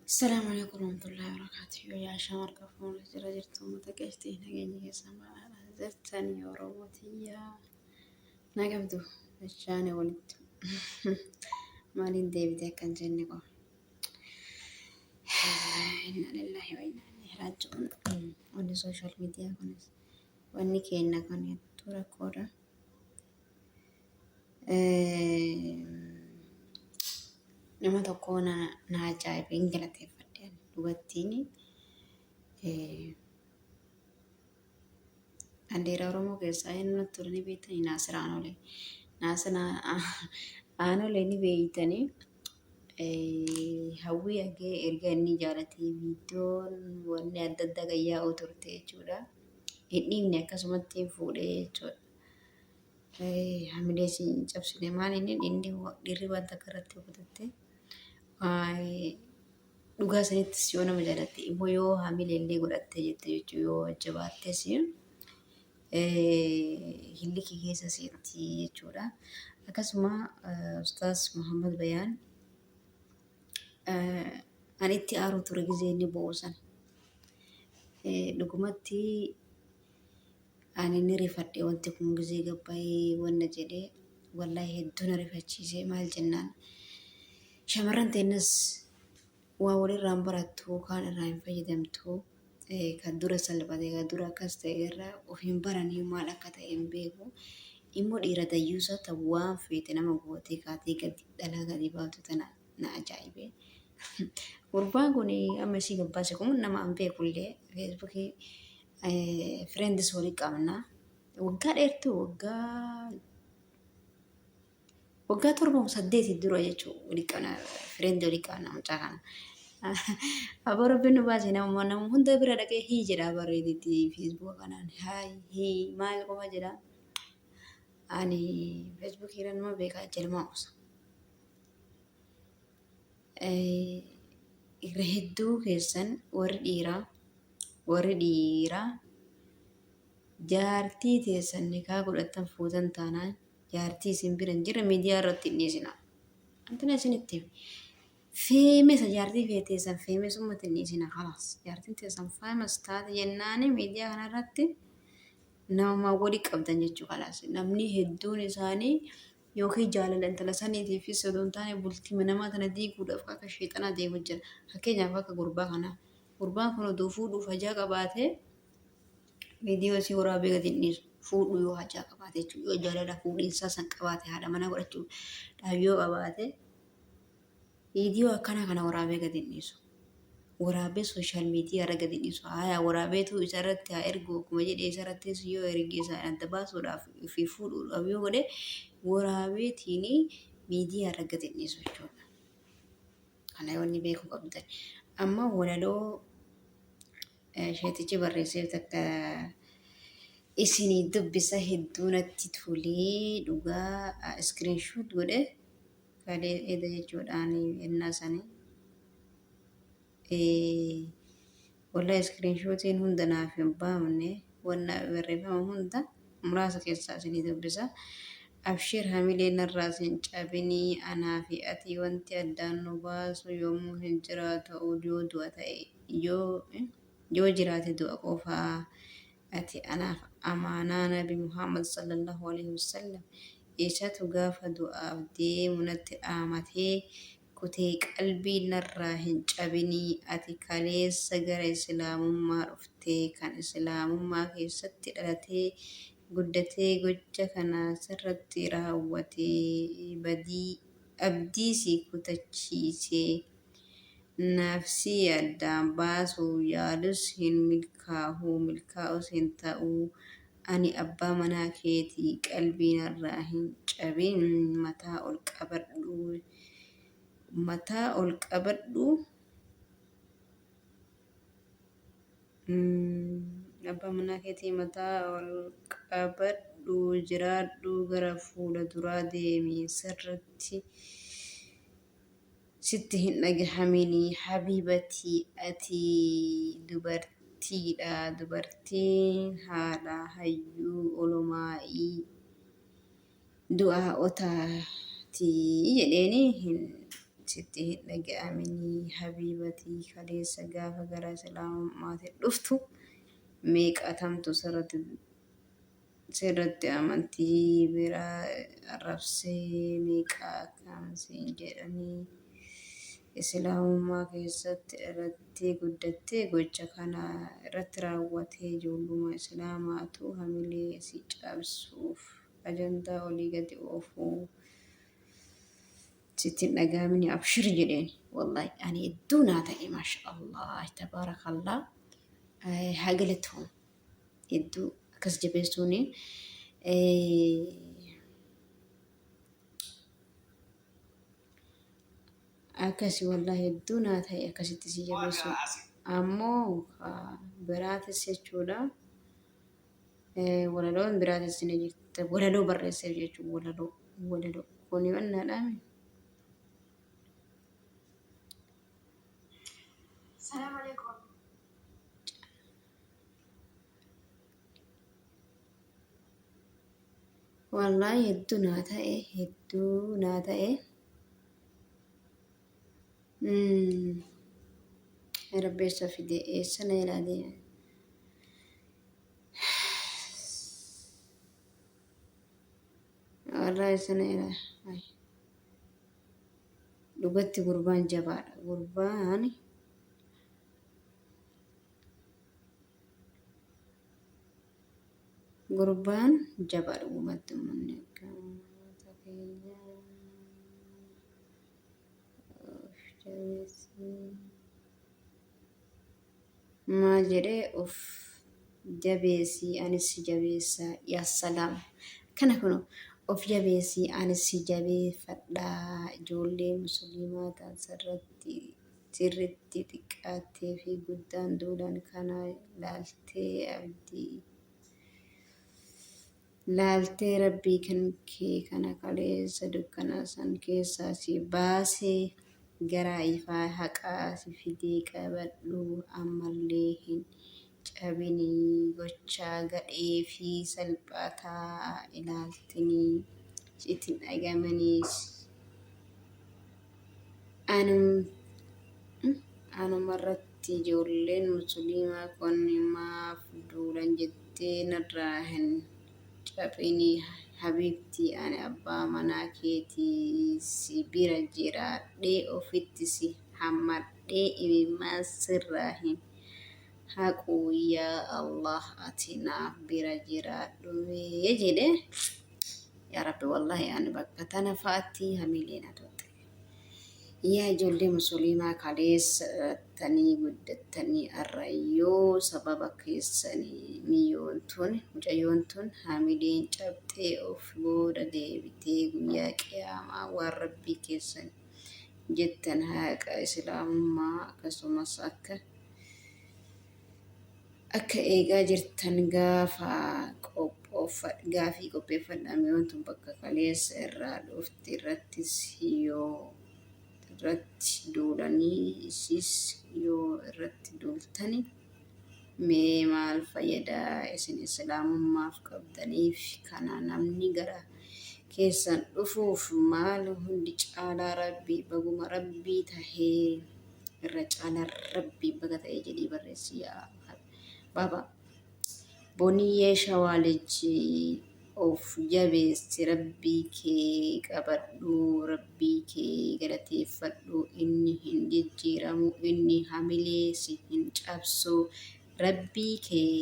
Assalaamu alaikum warahmatullahi wabarakatuh. Yaa shamar kafuun jira jirtu uummata qeeshtii nageenya keessan badhaadha jirtanii Oromoo tiyyaa na qabdu jechaani walitti maaliin deebite akkan jenne qofa. Inna lillahi wa inna ilaihi raaji'uun. Wanni sooshaal miidiyaa kunis wanni keenya kun hedduu rakkoodha. Nama tokko na na ajaa'ibe hin galateeffadhe ani dubartiin bandeera Oromoo keessaa inni natti tole ni beektanii Naasir Aanolee. Naasir Aanolee ni beektanii hawwii hagee erga inni jaalatee viidiyoon wanni adda addaa kan yaa'u turte jechuudha. Hin dhiifne akkasumatti fuudhee jechuudha. Hamilee si hin cabsine maal inni inni dhiirri wanta akka irratti kutatte dhugaa sanittis yoo nama jaalatte immoo yoo hamilee illee godhatte jette jechuudha yoo jabaattes hillikii keessa seenti jechuudha. Akkasuma Ustaaz Muhammad Bayaan ani itti aaru ture gizee inni bo'u sana. Dhugumatti Ani ni rifadhe wanti kun gizee gabbayee wanna jedhee wallahi hedduu na rifachiise maal jennaan shamarran teennas waa walirraa hin barattu kaan irraa hin fayyadamtu kan dura salphate kan dura akkas ta'e irraa of hin baranii maal akka ta'e hin beeku immoo dhiira dayyuusa ta waan feete nama gootee kaatee gadi dhalaa gadi baatu tana na ajaa'ibe. Gurbaan kun amma isii gabbaase kun nama an beekullee feesbuukii friends walii qabna. Waggaa dheertuu waggaa waggaa 7 8 dura jechuun walii qabna friend walii qabna mucaa kana. Aboo rabbiin nu baase nama nama hunda bira dhaqee hii jedha bareeditti feesbuuka kanaan haay hii maal qofa jedha. Ani feesbuukii irra nama beekaa jalmaa osa. Irra hedduu keessan warri dhiiraa warri dhiiraa jaartii teessan nikaa godhattan fuutan taanaan jaartii isin bira hin jirre miidiyaa irratti hin dhiisinaa. Antina isinitti hime. Feemesa jaartii fee teessan feemesummaatti hin dhiisinaa kalaas. Jaartiin teessan feemes taate jennaani miidiyaa kanarratti nama wali qabdan jechuu kalaas. Namni hedduun isaanii yookiin jaalala intala saniitiifis odoo hin taane bultii namaa tana diiguudhaaf akka sheexanaa deemu jira. Fakkeenyaaf akka gurbaa kanaa. Gurbaan kun odoo fuudhuuf hajaa qabaatee viidiyoo isii waraabee gadi hin dhiisu. Fuudhuu yoo hajaa qabaate jechuudha. Yoo jaalala fuudhiinsaa san qabaate haadha manaa godhachuudhaaf yoo qabaate Viidiyoo akkanaa kana waraabee gadi hin dhiisu. Waraabee sooshaal miidiyaa irra gadi hin dhiisu. Haaya waraabeetu isa irratti haa ergu akkuma jedhe isa irrattis yoo erge isa adda baasuudhaaf fi fuudhuudhaaf yoo godhe waraabeetiin miidiyaa irra gadi hin dhiisu jechuudha. Kana yoo inni beekuu qabdan. Amma walaloo sheetichi barreessee takka isinii dubbisa hedduu natti tolee dhugaa iskiriinshuut godhe. Kalee eda jechuudhaan ennaa sanii. Wallahi iskiriinshootiin hunda naaf hin baafne wanna barreeffama hunda muraasa keessaa isinii dubbisa. Abshir hamilee narraa sin cabinii anaa fi ati wanti addaan nu baasu yoomuu hin jiraatu yoo du'a ta'e yoo yoo jiraate du'a qofaa Ati anaaf amaanaa Nabi Muhammad sallallahu aleyhi wassallam isatu gaafa du'aaf deemu natti dhaamatee kutee qalbiin narraa hin cabinii ati kaleessa gara islaamummaa dhuftee kan islaamummaa keessatti dhalatee guddatee gocha kana sirratti raawwate badii abdii si kutachiisee Nafsii addaan baasuu yaalus hin milkaahu, milkaa'us hin ta'u. Ani abbaa manaa keeti, qalbii narraa hin cabin, mataa ol qabadhu, mataa ol qabadhu. Abbaa manaa keetii mataa ol qabadhu, jiraadhu, gara fuula duraa deemi, sirritti sitti hin dhagahamini habiibati ati dubartiidha dubartiin haadha hayyuu olomaa'ii du'aa'otaati jedheeni hin sitti hin dhaga'aminii habiibatii kaleessa gaafa gara islaamummaatti dhuftu meeqatamtu sirratti amantii biraa arrabsee meeqa akkam siin jedhanii islaamummaa keessatti dhalattee guddattee gocha kana irratti raawwatee ijoolluma islaamaatu hamilee si cabsuuf ajandaa olii gadi oofuu sitti hin dhaga'amini abshir jedheen. Wallahi ani hedduu naa ta'e, maasha Allah, tabaarakallah, haa galatoom. Hedduu akkas jabeessuuni akkasi, wallahi hedduu naa ta'e akkasitti si jabeessuun. Ammoo biraatis jechuudha, walaloon biraatis ni jirti, walaloo barreesseef jechuudha. Walaloo kuni wannaadhaami. Salam alaikum. Wallahi hedduu naa ta'e, hedduu naa ta'e. Rabbeessa fide eessa na ilaalee. Wallahi eessa na ilaalee. Dhugatti gurbaan jabaadha. Gurbaan jabaa dhugumatti uummanni akka uummata keenyaa of jabeessii maal jedhee, of jabeessii anis si jabeessa. Yaa salaam, kana kuno of jabeessii anis si jabeeffadhaa. Ijoollee musliimaa ta'an sirratti sirritti xiqqaattee fi guddaan duulan kana laaltee abdii laaltee rabbii kan kee kana kaleessa dukkana san keessaa si baasee gara ifaa haqaa si fidee qabadhu. Ammallee hin cabinii, gochaa gadhee fi salphataa ilaaltinii sitti hin dhagamanii. Anumarratti ijoolleen musliimaa kun maaf duulan jettee narraa hin caphinii habiibtii. Ani abbaa manaa keetii si bira jiraadhee ofitti si hammadhee imimmaan sirraa hin haqu. Yaa Allah, ati naaf bira jiraadhu mee jedhe. Yaa Rabbi, wallahi ani bakka tana fa'aatti hamilee na tuqxe. Yaa ijoollee musliimaa kaleessa dhalattanii guddattanii, har'a yoo sababa keessanii miyyoon tun, mucayyoon tun hamileen cabxee of booda deebitee, guyyaa qiyaamaa waan rabbii keessan jettan, haqa islaamummaa akkasumas akka eegaa jirtan gaafa gaafii qopheeffadhaa. Miyoon tun bakka kaleessa irraa dhufte irrattis yoo irratti duulanii, isis yoo irratti duultani mee maal fayyadaa isin islaamummaaf qabdaniif? Kana namni gara keessan dhufuuf maal hundi caalaa rabbii baguma rabbii tahee, irra caalaa rabbii baga ta'ee jedhii barreessi. Yaa baaba Boniyyee Shawaa Liji, of jabeessi, rabbii kee qabadhu, rabbii kee galateeffadhu. Inni hin jijjiiramu, inni hamilee si hin cabsu. Rabbii kee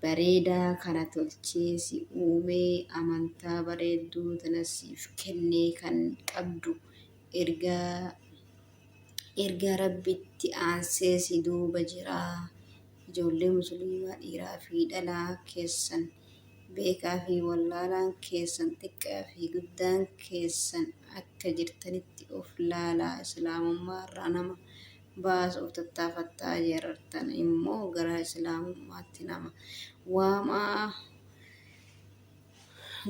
bareedaa kana tolchee si uumee amantaa bareedduu tana siif kennee kan qabdu ergaa rabbitti aansee si duuba jira. Ijoollee musliimaa dhiiraa fi dhalaa keessan, beekaa fi wallaalaan keessan, xiqqaa fi guddaan keessan akka jirtanitti of laalaa. Islaamummaa irraa nama baasuuf tattaafattaa jirtan immoo gara islaamummaatti nama waamaa.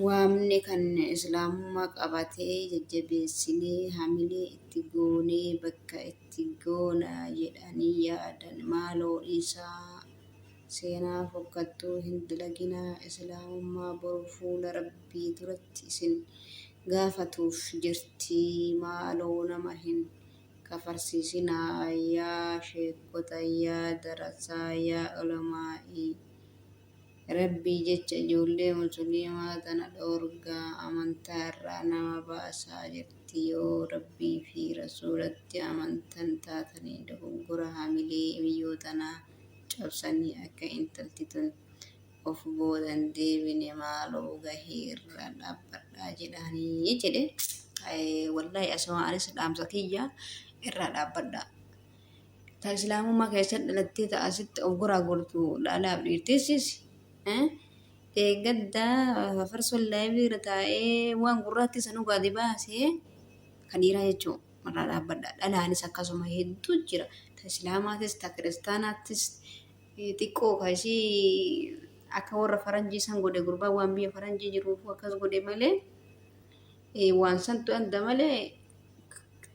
Waamne kan islaamummaa qabatee jajjabeessinee hamilee itti goonee bakka itti goona jedhanii yaadan maaloo dhiisaa. Seenaa fokkattuu hin dalaginaa. Islaamummaa boru fuula rabbii duratti isin gaafatuuf jirtii maaloo nama hin kafarsiisinaa yaa sheekkota yaa darasaa yaa ulamaa'ii Rabbii jecha ijoollee musliimaa tana dhoorgaa amantaa irraa nama baasaa jirti yoo Rabbii fi rasuulatti amantan taatanii dogoggora hamilee miyyoo tanaa cabsanii akka intalti tun of booda hin deebine maaloo gahee irraa dhaabbadhaa jedhaanii jedhe. Wallaahi asuma anis dhaamsa kiyya irraa dhaabbadhaa. Ta islaamummaa keessa dhalattee ta asitti of goraa gortu dhaalaaf dhiirtisis eeggadda farsoon laayivii irra taa'ee waan gurraatti sanuu gadi baasee kan dhiiraa jechuun irraa dhaabbadha. Dhalaanis akkasuma hedduu jira. Ta islaamaatis ta kiristaanaattis xiqqoo ka isii akka warra faranjii san godhe gurbaan waan biyya faranjii jiruuf akkas godhe malee waan santu adda malee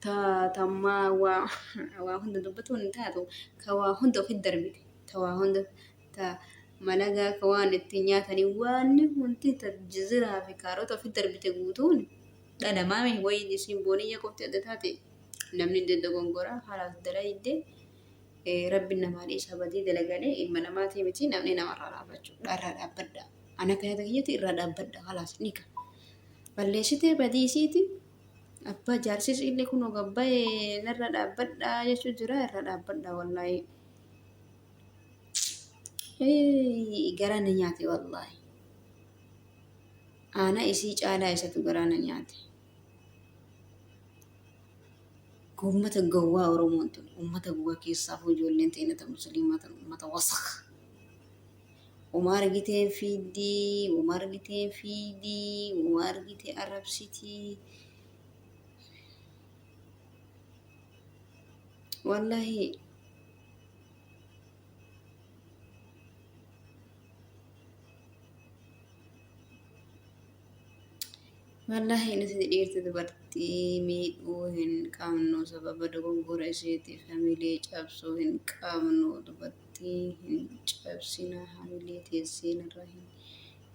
ta tammaa waa waa hunda dubbatuun hin taatu ka waa hunda ofitti darbite ta waa hunda ta malagaa ka waan ittiin nyaatanii waanni hundi ta jiziraa fi kaarota ofitti darbite guutuun dhala maame wayi isiin booniyya qofti adda taate namni dogongoraa haalaas dalayde Rabbiin namaa dhiisa badii dalaganii ilma namaatii miti namni namarraa dhaabbachuu irraa dhaabbadha. Ana akka yaada kiyyatti irraa dhaabbadha kalaas ni ka. Balleessitee badii isiiti abbaa jaarsis illee kunoo gabbaa'ee narra dhaabbadha jechuu jira irra dhaabbadha wallaahi. Garaa na nyaate wallaahi. Aana isii caalaa isatu garaa na nyaate. Ummata gowwaa Oromoon tun ummata gowwaa keessaafuu ijoolleen teenya ta musliimaa tan ummata wasakh. Uma argiteen fiiddii, uma argiteen fiiddii, uma argitee arrabsitii. Wallaahi Wallaahi nuti dhiirti dubartii miidhuu hin qabnu sababa dogoggora isheetiif hamilee cabsuu hin qabnu dubartii hin cabsina hamilee teessee narra hin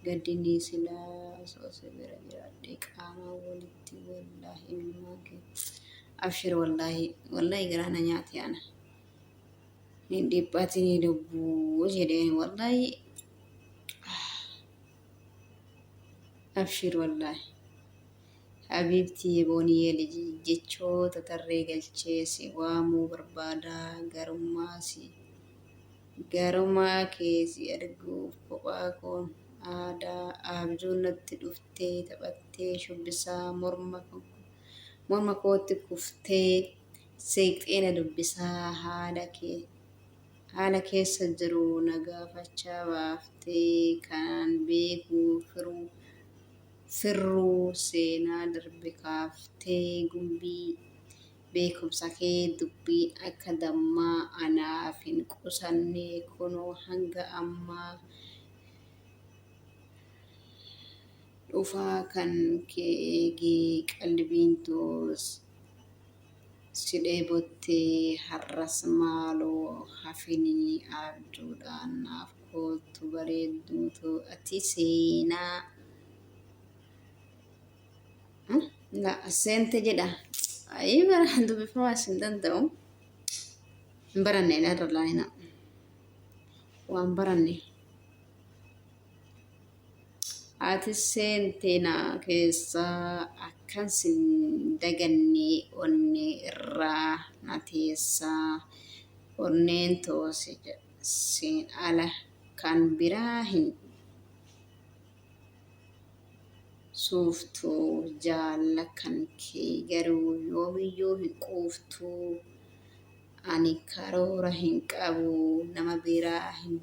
gaddinii silaa osoo si bira jiraadhee qaamaan walitti wallaahi imimmaan kee abshir wallaahi wallaahi garaa na nyaate ana hin dhiphatinii lubbuu jedheen wallaahi Abshir wallaahi. Habiibtii booniyee liji jechoota tarree galchee si waamuu barbaada garummaa si garumaa kee si arguuf kophaa koon aadaa aabjuun natti dhuftee taphattee shubbisaa morma morma kootti kuftee seeqxee na dubbisaa haala kee Haala keessa jiru na gaafachaa baaftee kanaan beekuu firuu firruu seenaa darbe kaaftee gumbii beekumsakee dubbiin akka dammaa anaaf hin qusanne kunoo hanga ammaa dhufaa kan kee eegee qalbiin toos Si dheebotte har'as maaloo hafinii abjuudhaan naaf koottu bareedduu too ati seenaa La seente jedha. Ayii bara dubbifamaa isin danda'u. Hin baranne irra laayina. Waan baranne. Ati seente na keessa akkan sin daganne onnee irraa na teessa onneen too siin ala kan biraa hin suuftu jaalla kan kee garuu yoomiyyuu hin quuftu ani karoora hin qabu nama biraa hin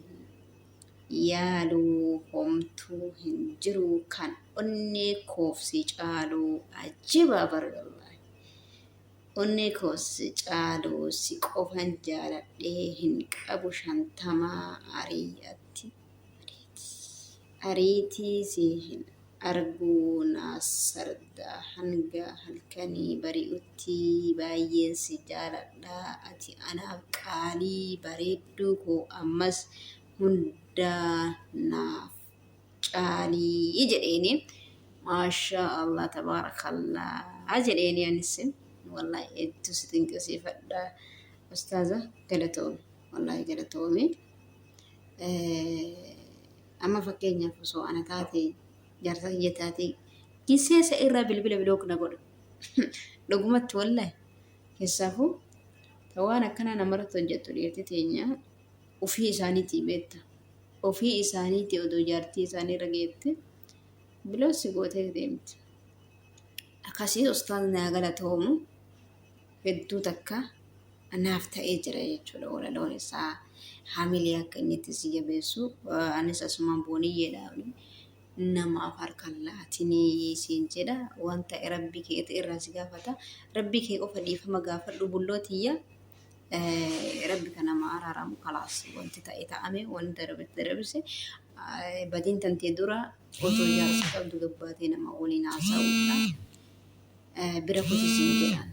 yaalu homtuu hin jiru kan onnee koof si caalu ajiba bar wallahi onnee koof si caalu si qofan jaaladhee hin qabu shantamaa arii'atti ariitii si hin arguu na sarda hanga halkanii bari'utti baay'een si jaaladha ati anaaf qaalii bareedduu koo ammas hunda naaf caalii jedheeni. Maashaa Allah tabaarakallah jedheeni anis wallahi hedduu si dinqisiifadha ustaaza, galatoomi, wallahi galatoomi. Amma fakkeenyaaf osoo ana taate, jaarsa kiyya taate, giseesa irraa bilbila block na godha dhugumatti wallahi. Keessaafuu ta waan akkanaa namarratti hojjettu dhiirti teenya ofii isaaniitii beekta, ofii isaaniitii odoo jaartii isaanii irra geette block si gootee deemti. Akkasii ustaaz, naa galatoomu, hedduu takka naaf ta'ee jira jechuudha walaloon isaa, hamilee akka inni itti si jabeessu. Anis asumaan booniyyeedhaan namaaf harkan laatinii siin jedha. Wanta rabbii keeti irraa si gaafata, rabbii kee qofa dhiifama gaafadhu, bulloo tiyya. Rabbi kan nama araaramu. Kalaas, wanti ta'e ta'ame, wanti darbe darbise. Badiin tantee dura otoo jaarsa qabdu gabbaatee nama waliin haasa'uudha. Bira kuti siin jedhaan.